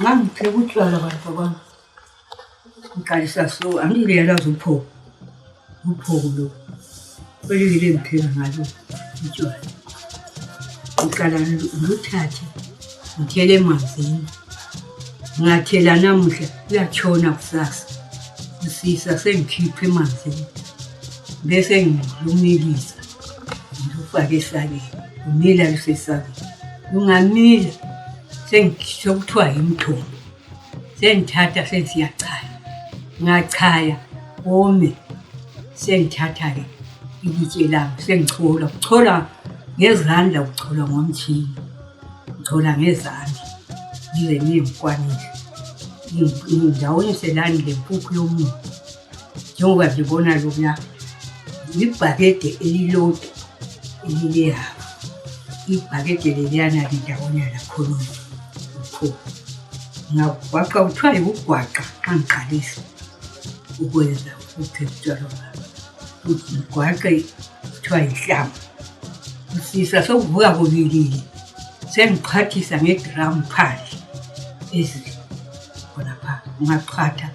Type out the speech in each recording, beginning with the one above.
Ngangipheka utshwala bantu bami. Ngiqalisa so angiyalazi upho lo. Kwelile ngipheka ngalo utshwala. Ngiqala nguthathe ngithele emanzini. Ngathela namuhla kuyatshona kusasa. Usisa sengikhipha emanzini. Bese ngilumilisa. Ngifake esakeni. Umila lusesakeni. Ungamila sengisho kuthiwa imithombo. Sengithatha sesiyachaya. Ngachaya ome. Sengithatha-ke ilitshe lami sengichola. Uchola ngezandla uchola ngomtshini. Uchola ngezandla. Ngize ngiyimkwanise. Ngidawonise lani le mpuphu yomuntu. Njengoba ngibona lokuya. Ibhakede elilodwa elilehafu. Ibhakede leliyana lidawona lakhona. Ngagwaqa kuthiwa yikugwaqa angiqalisa ukwenza upheka utshwala bami. Ngigwaqe kuthiwa yihlamba. Usisa sokuvuka kubilile. Sengiqhathisa ngedrum phandle ezini khona pha. Ngaqhatha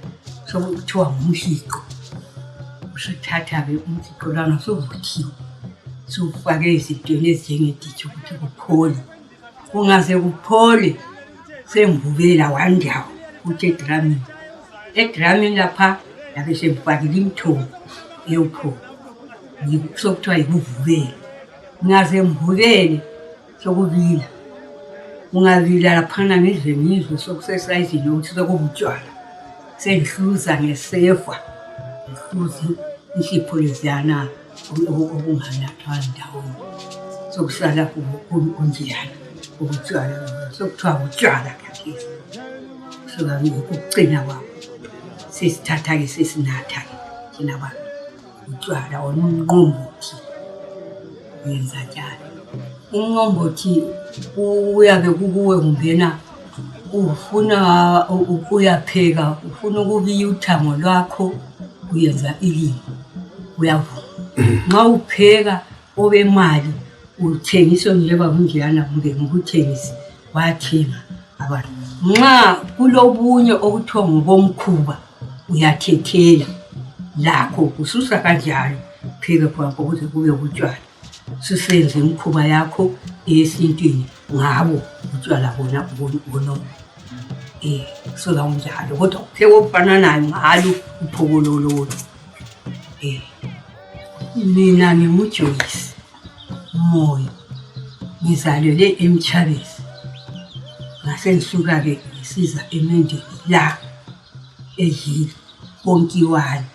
sokuthiwa ngumhliqo. Usuthatha-ke umhliqo lwana sovuthiwe. Sufake ezintweni ezinjengeditshi ukuthi kuphole. Kungaze kuphole sengivubela wandawo ukuthi edramini. Edramini lapha yabe sengifakile imithombo eyophola. Sokuthiwa yikuvubela. Ngaze ngivubele sokubila. Ungabila laphana ngize ngizwe sokusesayizini ukuthi sokubutshwala. Sengihluza ngesefa. Ngihluza inhlipho leziyana okunganathwa ndawonye. Sokusala kunjeyana ubutshwala. Sokuthiwa utshwala kakhulu. Soka ukucina kwabo. Sesithatha-ke sesinatha-ke thina bantu. Utshwala onumqombothi. Uyenza njalo. Umqombothi uyabe kukuwe ungena ufuna uyapheka, ufuna ukubiya uthango lwakho uyenza ilimi. Uyavuma. Nxa upheka obemali uthengisa njengoba kunjeyana kumbe ngokuthengisa wathenga abantu. Nxa kulobunye okuthiwa ngobomkhuba uyathethela lakho ususa kanjalo pheke kwakho ukuze kube utshwala. Susenze imikhuba yakho esintwini ngabo utshwala bona. Soka unjalo kodwa kupheka okufananayo ngalo uphokololo. Mina nginguJoyce Moyo. Ngizalelwe eMchabezi. Ngase ngisuka-ke ngisiza eMendeni la edlile Konkiwane.